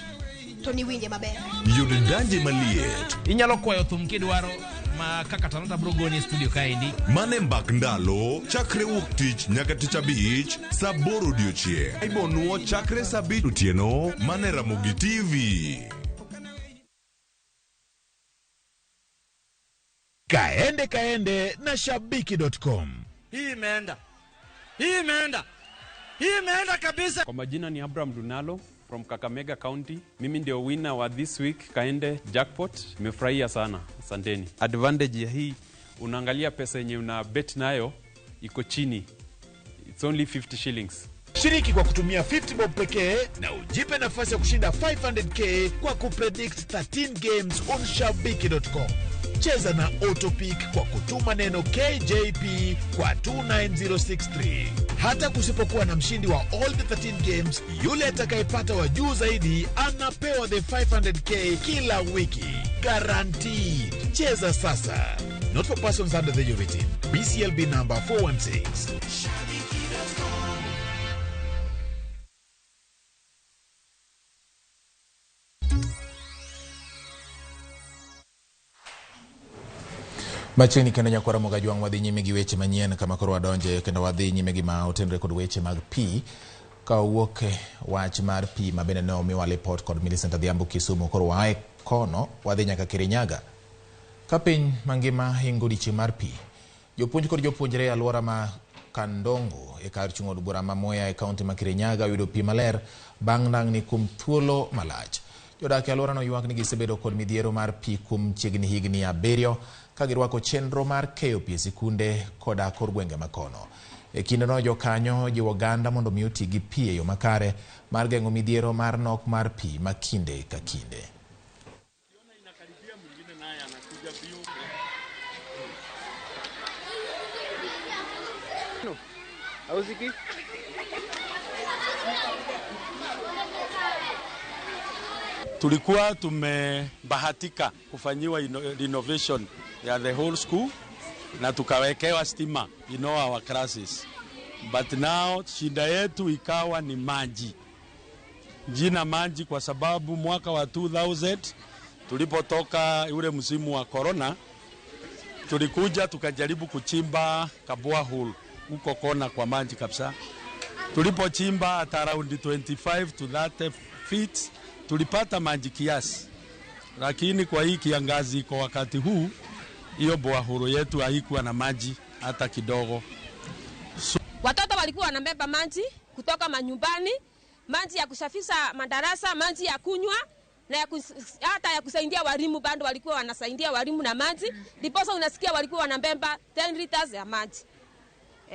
to niwinje maber. Yud danje maliet. Inyalo kwayo thum kidwaro ma kaka Talanta bro goni e studio kaendi. Mane mbak ndalo chakre wuok tich nyaka tich abich saa 8 odiochieng'. Ibonuo chakre saa 5 otieno mane Ramogi TV. Kaende kaende na shabiki.com. Hii imeenda. Hii imeenda. Hii imeenda kabisa. Kwa majina ni Abraham Dunalo from Kakamega County. Mimi ndio winner wa this week Kaende Jackpot. Nimefurahia sana. Asanteni. Advantage ya hii, unaangalia pesa yenye una bet nayo iko chini. It's only 50 shillings. Shiriki kwa kutumia 50 bob pekee na ujipe nafasi ya kushinda 500k kwa kupredict 13 games on shabiki.com. Cheza na Autopick kwa kutuma neno KJP kwa 29063. Hata kusipokuwa na mshindi wa all the 13 games, yule atakayepata wa juu zaidi anapewa the 500k kila wiki. Guaranteed. Cheza sasa. Not for persons under the age of 18. BCLB number 416. Machiegni kendo nyakwara Mogajwang' wadhi nyime gi weche manyien kama koro wadonje kendo wadhi nyime gi ma otenre kod weche mag pi. Ka owuok wach mar pi ma bende ne omiwa lipot kod Millicent Adhiambo Kisumu, koro waaye kono wadhi nyaka Kirinyaga. Ka piny mangima hingo odiochieng' mar pi, jopuonj kod jopuonjre e alwora ma Kandongo e kar chung' od bura ma Mwea e kaunti ma Kirinyaga oyudo pi maler bang' nang'ni kuom thuolo malach. Jodak e alworano ywak ni gisebedo kod midhiero mar pi kuom chiegni higni 7 ka girwako chenro mar keyo pi e sikunde koda kor gwenge makono. E kindeno jokanyo jiwo oganda mondo mi oti gi pi e yo makare mar geng'o midhiero mar nok mar pi ma kinde ka kinde. Tulikuwa tumebahatika kufanyiwa renovation ya the whole school na tukawekewa stima in all our classes. But now shida yetu ikawa ni maji. Jina maji kwa sababu mwaka wa 2000 tulipotoka ule msimu wa corona, tulikuja tukajaribu kuchimba borehole huko kona kwa maji kabisa. Tulipochimba at around 25 to 30 feet tulipata maji kiasi, lakini kwa hii kiangazi kwa wakati huu hiyo borehole yetu haikuwa na maji hata kidogo. So, watoto walikuwa wanabeba maji kutoka manyumbani, maji ya kusafisha madarasa, maji ya kunywa na hata ya kusaidia walimu, bado walikuwa wanasaidia walimu na maji. Ndiposa unasikia walikuwa wanabeba 10 liters ya maji.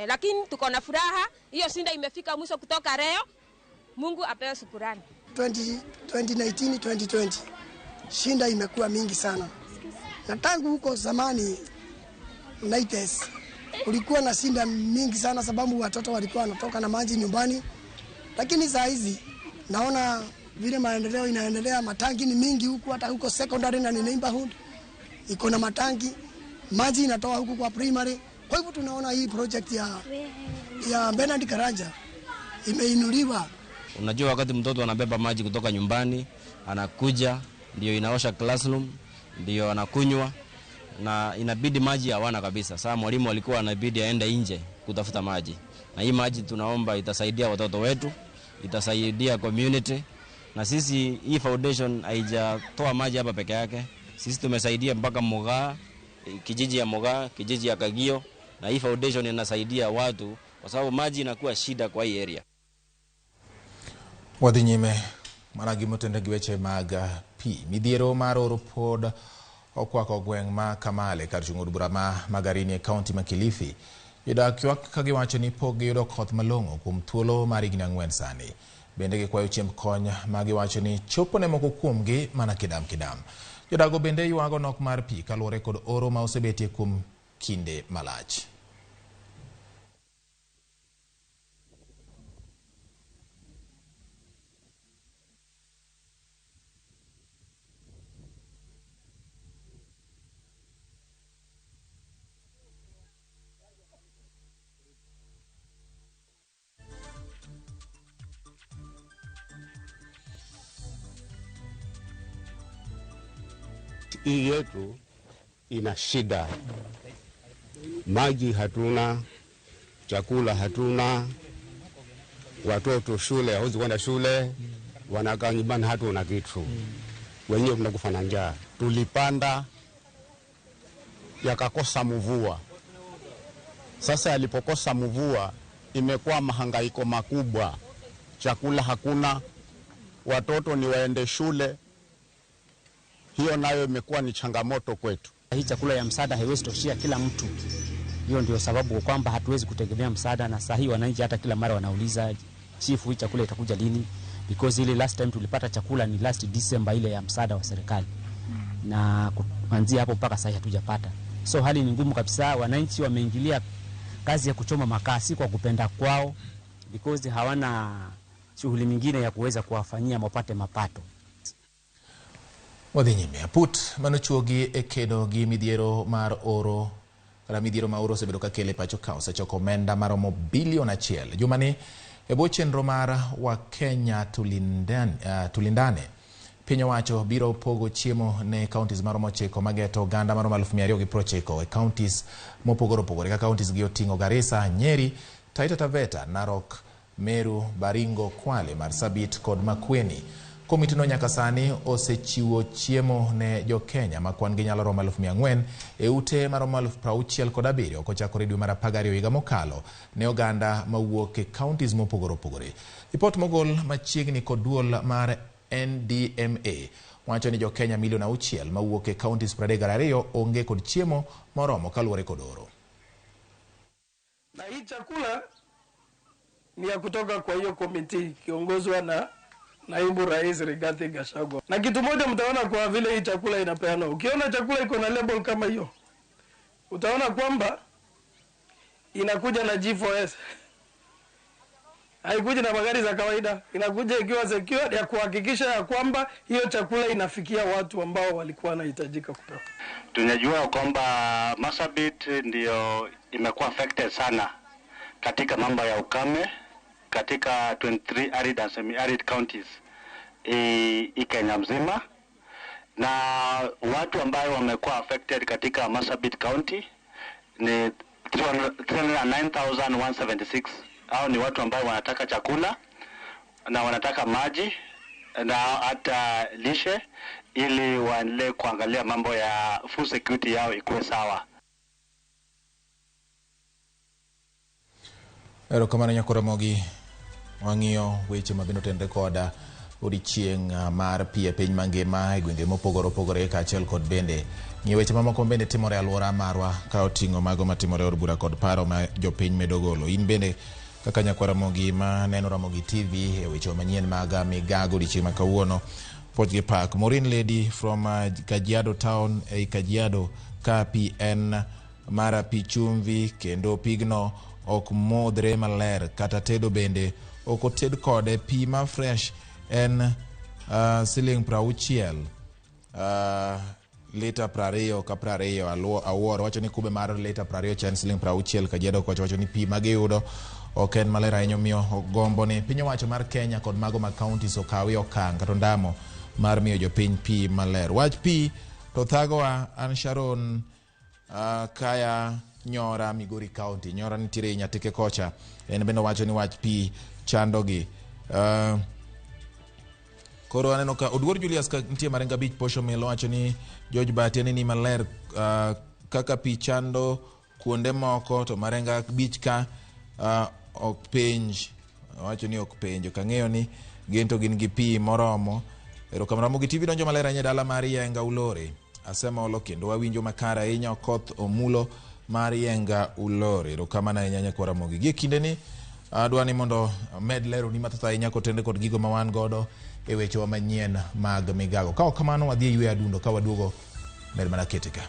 Lakini tuko na furaha, hiyo shinda imefika mwisho kutoka leo. Mungu apewe shukrani. 2019 2020 shinda imekuwa mingi sana. Na tangu huko zamani 90s kulikuwa na shinda mingi sana sababu watoto walikuwa wanatoka na maji nyumbani. Lakini saa hizi naona vile maendeleo inaendelea, matangi ni mingi huku, hata huko secondary na neighborhood iko na matangi, maji inatoa huku kwa primary. Kwa hivyo tunaona hii project ya Bernard Karanja imeinuliwa. Unajua wakati mtoto anabeba maji kutoka nyumbani, anakuja, ndio inaosha classroom, ndio anakunywa, na inabidi maji hawana kabisa. Sasa mwalimu alikuwa anabidi aende nje kutafuta maji. Na hii maji tunaomba itasaidia watoto wetu, itasaidia community. Na sisi hii foundation haijatoa maji hapa peke yake. Sisi tumesaidia mpaka Mugaa, kijiji ya Mugaa, kijiji ya Kagio, na hii foundation inasaidia watu kwa sababu maji inakuwa shida kwa hii area. Wadhi nyime mana gimotende gi weche mag pi. Midhiero mar oro pod okwako gweng' ma Kamale kar chung' od bura ma Magarini e kaunti ma Kilifi. Jodak ywak ka giwacho ni pok giyudo koth malong'o kuom thuolo mar higni 4 sani. Bende gikwayo chiemb kony ma giwacho ni chopo ne moko kuomgi mana kidam kidam. Jodago bende ywago nok mar pi kaluwore kod oro ma osebetie kuom kinde malach. Hii yetu ina shida. Maji hatuna, chakula hatuna, watoto shule hawezi kwenda shule, wanakaa nyumbani, hatuna kitu. Wenyewe tunakufa na njaa. Tulipanda yakakosa mvua. Sasa yalipokosa mvua imekuwa mahangaiko makubwa. Chakula hakuna, watoto ni waende shule. Hiyo nayo imekuwa ni changamoto kwetu. Hii chakula ya msaada haiwezi toshia kila mtu. Hiyo ndio sababu kwamba hatuwezi kutegemea msaada, na sahi wananchi hata kila mara wanauliza chifu, hii chakula itakuja lini? Because ile last time tulipata chakula ni last December ile ya msaada wa serikali. Na kuanzia hapo mpaka sasa hatujapata. So hali ni ngumu kabisa, wananchi wameingilia kazi ya kuchoma makaa si kwa kupenda kwao, because hawana shughuli nyingine ya kuweza kuwafanyia wapate mapato. Wadhi nyime aput manochuogi e kedo gi midhiero mar oro kata midhiero ma oro osebedo ka kele pacho ka osechoko omenda maromo bilion 1. Jumani e bwo chenro mar Wakenya Tulindane, piny owacho biro pogo chiemo ne counties maromo 9 mageto oganda maromo 290 e counties mopogore opogore ka counties gi oting'o Garissa, Nyeri, Taita Taveta, Narok, Meru, Baringo, Kwale, Marsabit kod Makueni. Komitino nyaka sani osechiwo chiemo ne jo-Kenya ma kwan gi nyalo romo 400,000 e ute maromo 67,000 kochakore dwe mar 12 higa mokalo ne oganda mawuok e counties mopogore opogore. Ripot mogol machiegni kod duol mar NDMA wacho ni jo-Kenya milion 6 mawuok e counties 32 onge kod chiemo moromo kaluwore kod oro. Na hii chakula ni ya kutoka kwa hiyo komiti ikiongozwa na naibu rais Rigathi Gachagua. Na kitu moja mtaona kwa vile hii chakula inapeanwa. Ukiona chakula iko na label kama hiyo, utaona kwamba inakuja na G4S. Haikuji na magari za kawaida, inakuja ikiwa secure ya kuhakikisha ya kwamba hiyo chakula inafikia watu ambao walikuwa wanahitajika kupewa. Tunajua kwamba Marsabit ndio imekuwa affected sana katika mambo ya ukame katika 23 arid and semi-arid counties i Kenya mzima, na watu ambayo wamekuwa affected katika Marsabit County ni 309,176. Hao ni watu ambao wanataka chakula na wanataka maji na hata lishe ili waendelee kuangalia mambo ya food security yao ikuwe sawa. Erokamano Nyakoromogi, wang'iyo weche mabende otenore koda odiochieng' mar pi e piny mangima e gwenge mopogore opogore kaachiel kod bende ng'iyo weche mamoko bende timore e alwora marwa ka oting'o mago matimore e od bura kod paro ma jopiny medo golo. In bende kaka Nyakwaramogi ma neno Ramogi TV e weche manyien mag migago odiochieng' ma kawuono puoch gi pak. Maureen Lady from Kajiado town ei Kajiado ka pi en mar pi chumvi kendo pigno ok modhre maler kata tedo bende ok oted kode. Pi ma fresh en siling 60, lita 20 ka 20. Awuoro wacho ni kube mar lita 20 cha en siling 60. Kajiado kocha wacho ni pi magiyudo ok en maler ahinya, omiyo gombo ni piny owacho mar Kenya kod mago mag counties okawi okang' kata ondamo mar miyo jopiny pi maler. Wach pi to thagowa. An Sharon kaya Nyora, Migori County. Nyora nitiere Nyatike kocha, en bende owacho ni wach pi chandogi. Koro aneno ka Oduor Julius ka nitie Marenga Beach Posho Mill owacho ni George Bahati ni maler kaka pi chando kuonde moko to Marenga Beach ka ok penj. Owacho ni ok penj, ok ang'eyo ni gin to gin gi pi moromo. Erokamano. Ramogi TV donjo maler ahinya e dala mar Yenga Ulore. Asemolo kendo wawinjo makare ahinya Okoth Omulo mar Yenga Ulore. Erokamano ahinya Nyakwar Ramogi. Gie kindeni adwa ni mondo med leroni mathoth ahinya kotenore kod gigo ma wan godo e wechewa manyien mag migago. Ka ok kamano wadhi e yweyo adundo, ka waduogo med mana kete ka.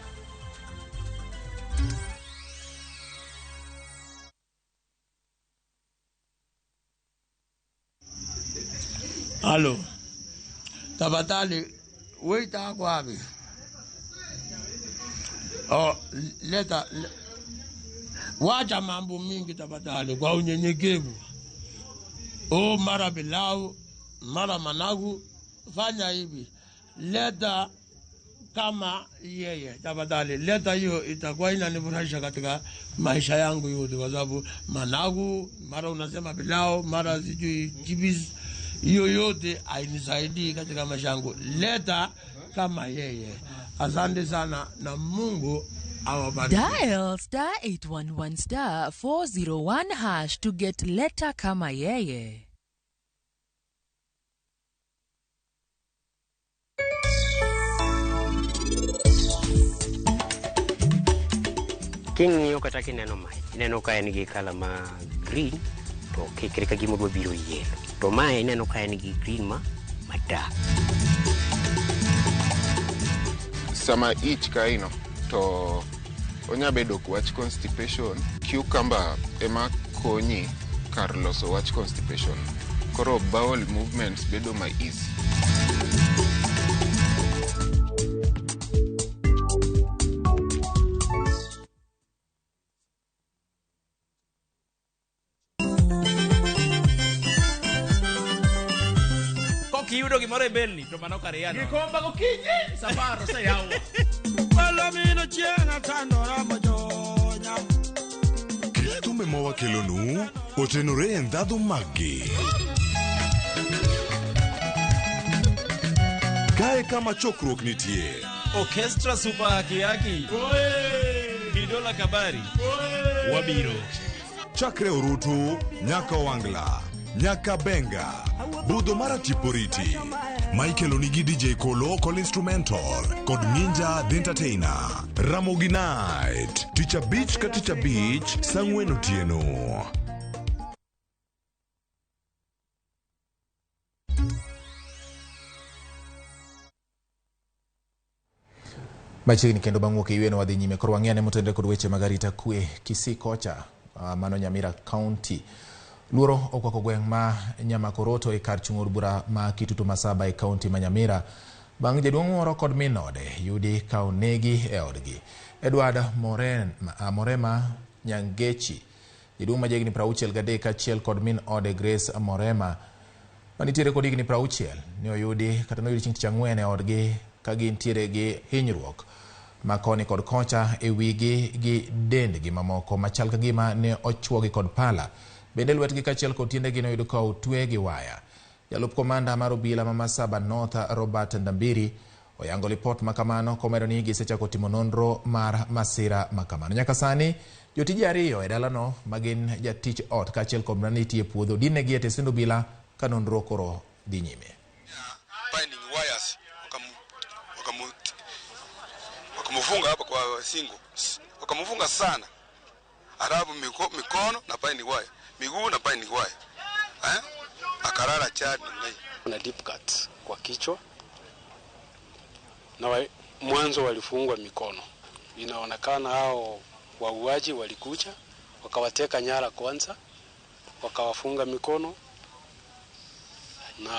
Halo, tafadhali waiter ako wapi? Oh, leta wacha mambo mingi tafadhali, kwa unyenyekevu. Oh, mara pilau, mara managu, fanya hivi. Leta kama yeye tafadhali, leta hiyo, itakuwa inanifurahisha katika maisha yangu yote, kwa sababu managu, mara unasema pilau, mara sijui chips, hiyo yote hainisaidii katika maisha yangu. Leta kama yeye. Asante sana na Mungu awabariki. Dial star 811 star 401 hash to get leta kama yeye. King'iyo kata kineno mae, ineno ka en gi kala ma green to kikre ka gima odwa biro yellow. To mae ineno ka en gi green ma madark. Sama ich kaino to onya bedo wach constipation. Cucumber ema konyi kar loso wach constipation. Koro bowel movements bedo ma easy. Kiyudo gimoro e belni to mano kar yano. Gikomba gokinyi safar oseyawo. Palomino chieng' atandora mojonya. Kit thumbe ma wakelonu otenore e ndhadhu maggi. Kae kama chokruok nitie. Orchestra Super Haki Haki. Gidola Kabari. Wabiro. Chakre Orutu, nyaka Wangla, nyaka Benga, budho mar Atiporiti. Michael onigi DJ Kolo kod instrumental kod Ninja the Entertainer. Ramogi Night, tich abich ka tich abich, saa ang'wen otieno. Machiegni kendo bang' wuok e yweno wadhi nyime koro wang'e ane motenore kod weche mag arita kwe Kisii kocha mano Nyamira County. Luoro okwako gweng' ma Nyamakoroto e kar chung' od bura ma Kitutu Masaba e kaunti ma Nyamira bang' jaduong' moro kod min ode yudi ka onegi e odgi. Edward Morema Nyangechi, jaduong' ma jahigni 63 kaachiel kod min ode Grace Morema manitiere kod higni 60 ne oyudi kata noyudi chieng' tich ang'wen e odgi ka gintiere gi hinyruok ma koni kod kocha e wigi gi dendgi mamoko machal ka gima ne ochuogi kod pala. Bende lwetgi kaachiel kod tiendegi noyud ka otwe gi waya. Jalup komanda mar obila ma Masaba North Robert Ndambiri oyango lipot makamano komedo ni gisechako timo nonro mar masira makamano. Nyaka sani jotije ariyo e dalano magin jatich ot kaachiel kod manitie e puodho dinegi e tesend obila ka nonro koro dhi nyime. Binding wires wakamufunga hapa kwa singo, wakamufunga sana, alafu mikono na binding wire, miguu na binding wire, akalala chali namna hii. Kuna deep cut kwa kichwa na mwanzo walifungwa mikono. Inaonekana hao wauaji walikuja wakawateka nyara kwanza, wakawafunga mikono na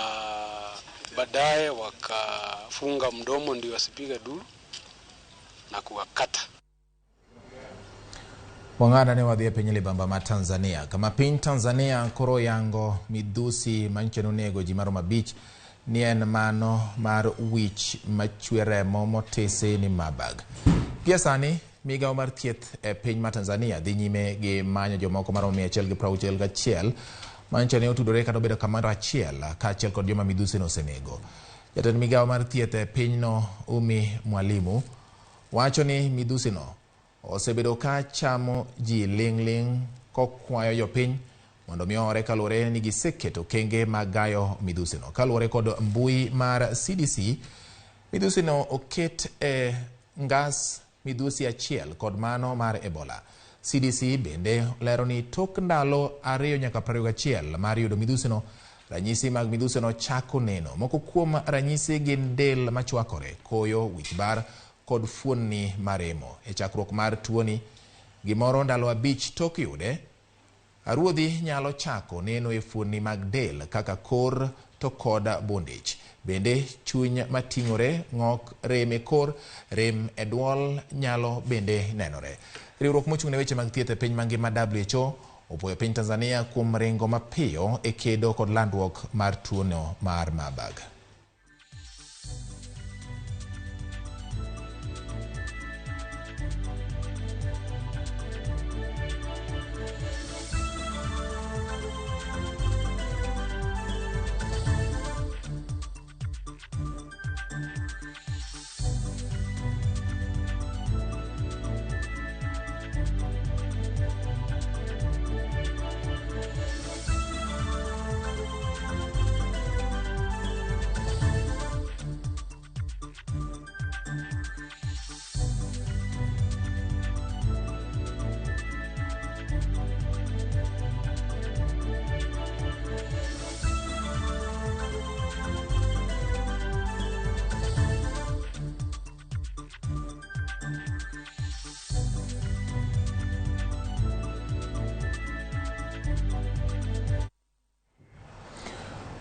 baadaye wakafunga mdomo ndio wasipige duru na kuwakata. Wang'ada ne wadhi e piny libamba ma Tanzania. Kama piny Tanzania koro yango midhusi manyicho nonego ji maromo 5 ni en mano mar wich machwe remo motisi ni Marburg. Gie sani migawo mar thieth e piny ma Tanzania dhi nyime gi manyo jomoko maromo 161 manyicho ne otudore kata obedo kamoro achiel kaachiel kod joma midhusi no osenego. Jatend migawo mar thieth e pinyno Umi Mwalimu wacho ni midhusi no osebedo ka chamo ji ling' ling' kokwayo jopiny mondo mi ore kaluwore ni giseketo okenge mag gayo midhusi no. Kaluwore kod mbui mar CDC, midhusi no oket e ngas midhusi achiel kod mano mar Ebola. CDC bende lero ni tok ndalo 2 nyaka 21 mar yudo midhusi no, ranyisi mag midhusi no chako neno. Moko kuom ranyisi gin del machwakore, koyo, wich bar kod fuonni maremo. E chakruok mar tuoni, gimoro ndalo 5 tok yude, aruodhi nyalo chako neno e fuonni mag del kaka kor to kod bundich. Bende chuny mating'ore, ng'ok, rem e kor, rem e duol nyalo bende nenore. Riwruok mochung' ne weche mag thieth e piny mangima WHO opuoyo piny Tanzania kuom ringo mapiyo e kedo kod landruok mar tuono mar Marburg.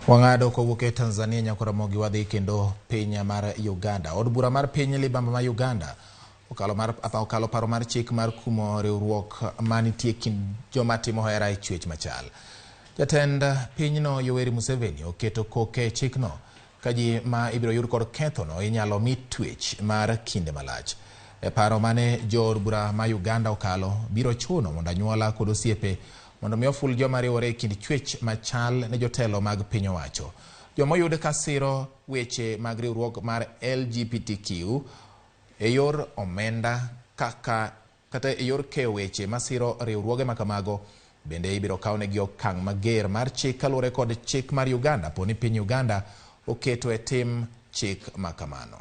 Wang'ado kowuok e Tanzania nyaka Ramogi wadhi kendo piny mar Uganda. Od bura mar piny libamba ma Uganda okalo paro mar chik mar kumo riwruok manitie kind joma timo hera e chwech machal. Jatend pinyno Yoweri Museveni oketo koke e chikno ka ji ma ibiro yud kod kethono inyalo mi twech mar kinde malach. E paro mane jood bura ma Uganda okalo biro chuno mondo anyuola kod osiepe mondo mi oful joma riwore e kind chwech machal ne jotelo mag piny owacho. Joma oyud ka siro weche mag riwruok mar LGBTQ e yor omenda kaka kata e yor keyo weche masiro riwruoge ma kamago bende ibiro kawnegi okang' mager mar chik kaluwore kod chik mar Uganda po ni piny Uganda oketo e tim chik ma kamano.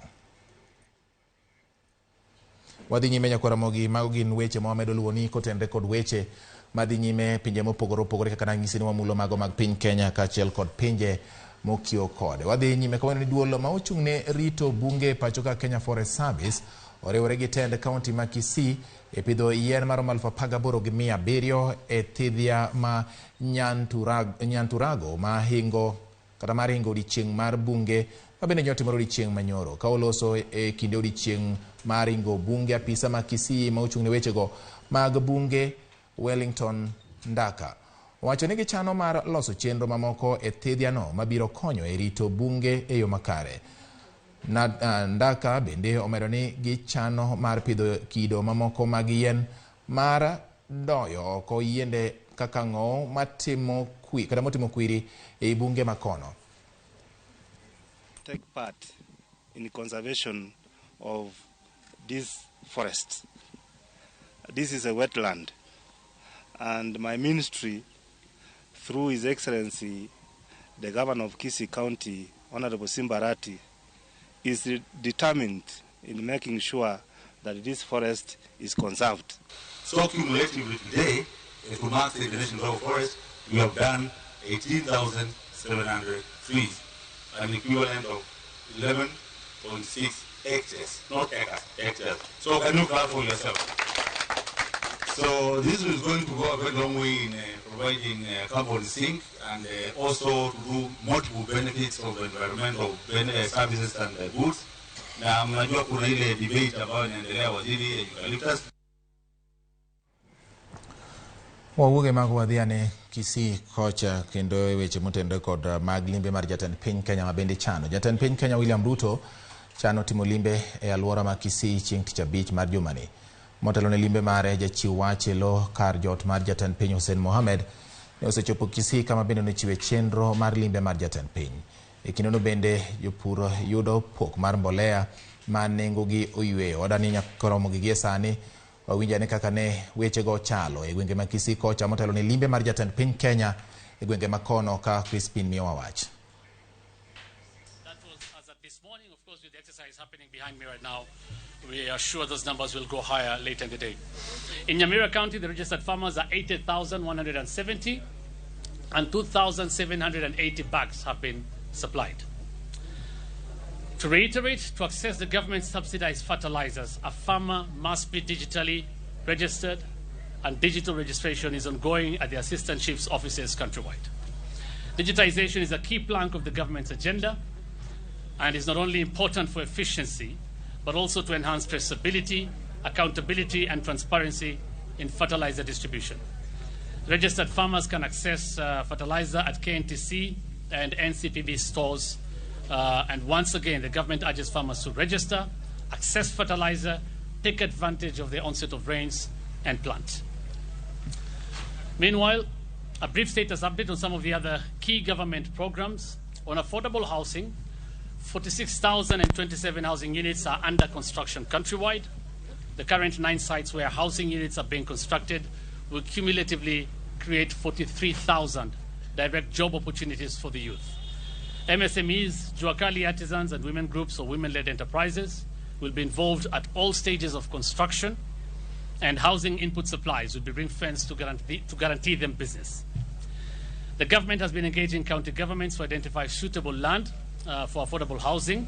Wadhi nyime nyakwar Ramogi, mago gin weche ma wamedo luwoni kotenre kod weche madhi nyime pinje mopogore opogore kaka nanyisi ni wamulo mago mag piny Kenya kaachiel kod pinje mokiewo kode. Wadhi nyime ka waneno ni duol ma ochung' ne rito bunge e pacho ka Kenya Forest Service oriwore gi tend kaunti ma Kisii e pidho yien maromo 18,700 e thidhia ma Nyanturago ma hingo kata mar hingo odiechieng' mar bunge ma bende nyotimore odiechieng' manyoro. Ka oloso e kinde odiechieng' mar hingo bunge, apisa ma Kisii ma ochung' ne wechego mag bunge Wellington Ndaka owacho ni gichano mar loso chenro mamoko e thidhiano mabiro konyo e rito bunge e yo makare. Ndaka bende omedo ni gichano mar pidho kido mamoko mag yien mar doyo oko yiende kaka ng'owo matimo kata motimo kwiri ei bunge makono. Take part in conservation of this forest. This is a wetland, and my ministry, through His Excellency, the Governor of Kisii County, Honorable Simba Arati, is determined in making sure that this forest is conserved. So cumulatively today, to mark the International Day of Forest, we have done 18,700 trees, an equivalent of 11.6 hectares, not acres, hectares. So can you clap for yourself? So this is going to go a very long way in providing carbon sink and also to do multiple benefits of environmental services and goods. Na mnajua kuna ile debate ambayo inaendelea waziri eucalyptus. Wawuoge mago wadhi ane Kisii kocha kendo e weche motenore kod mag limbe mar jatend piny Kenya ma bende chano. Jatend piny Kenya William Ruto chano timo limbe e alwora ma Kisii chieng' tich abich mar jumani. Motelo ne limbe mare, jachiw wach e lo kar jot mar jatend piny Hussein Mohamed ne osechopo Kisii kama bende nochiwe chenro mar limbe mar jatend piny. E kindeno bende jopur yudo pok mar mbolea ma nengogi oyweyo. Wadani nyakoromo gi gie sani wawinjo ane kaka ne wechego chalo e gwenge ma Kisii kocha motelo ne limbe mar jatend piny Kenya e gwenge ma kono ka Crispin miyowa wach. That was as at this morning, of course, with the exercise happening behind me right now, we are sure those numbers will go higher later in the day. In Nyamira County, the registered farmers are 80,170 and 2,780 bags have been supplied. To reiterate, to access the government subsidized fertilizers, a farmer must be digitally registered, and digital registration is ongoing at the assistant chief's offices countrywide. Digitization is a key plank of the government's agenda and is not only important for efficiency, but also to enhance traceability, accountability, and transparency in fertilizer distribution. Registered farmers can access fertilizer at KNTC and NCPB stores. And once again, the government urges farmers to register, access fertilizer, take advantage of the onset of rains, and plant. Meanwhile, a brief status update on some of the other key government programs. On affordable housing, 46,027 housing units are under construction countrywide. The current 9 sites where housing units are being constructed will cumulatively create 43,000 direct job opportunities for the youth. MSMEs, Juakali artisans and women groups or women-led enterprises will be involved at all stages of construction, and housing input supplies will be ring-fenced to guarantee them business. The government has been engaging county governments to identify suitable land for affordable housing,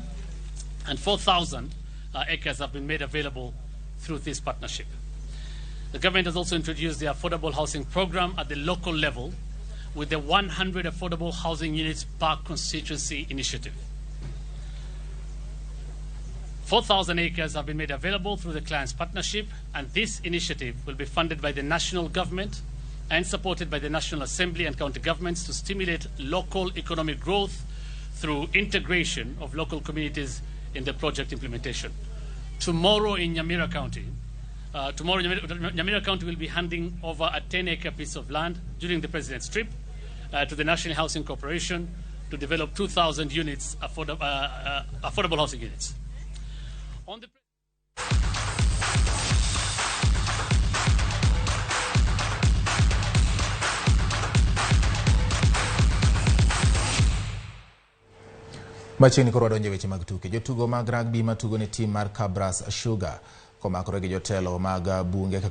and 4,000 acres have been made available through this partnership. The government has also introduced the affordable housing program at the local level with the 100 affordable housing units per constituency initiative. 4,000 acres have been made available through the client's partnership, and this initiative will be funded by the national government and supported by the National Assembly and county governments to stimulate local economic growth through integration of local communities in the project implementation. Tomorrow in Nyamira County, Nyamira County will be handing over a 10-acre piece of land during the President's trip to the National Housing Corporation to develop 2,000 units, affordable housing units. On the Machiegni koro wadonjo e weche mag tuke. Jotugo mag rugby matugo ne tim mar Kabras Sugar komakore gi jotelo mag bunge kaka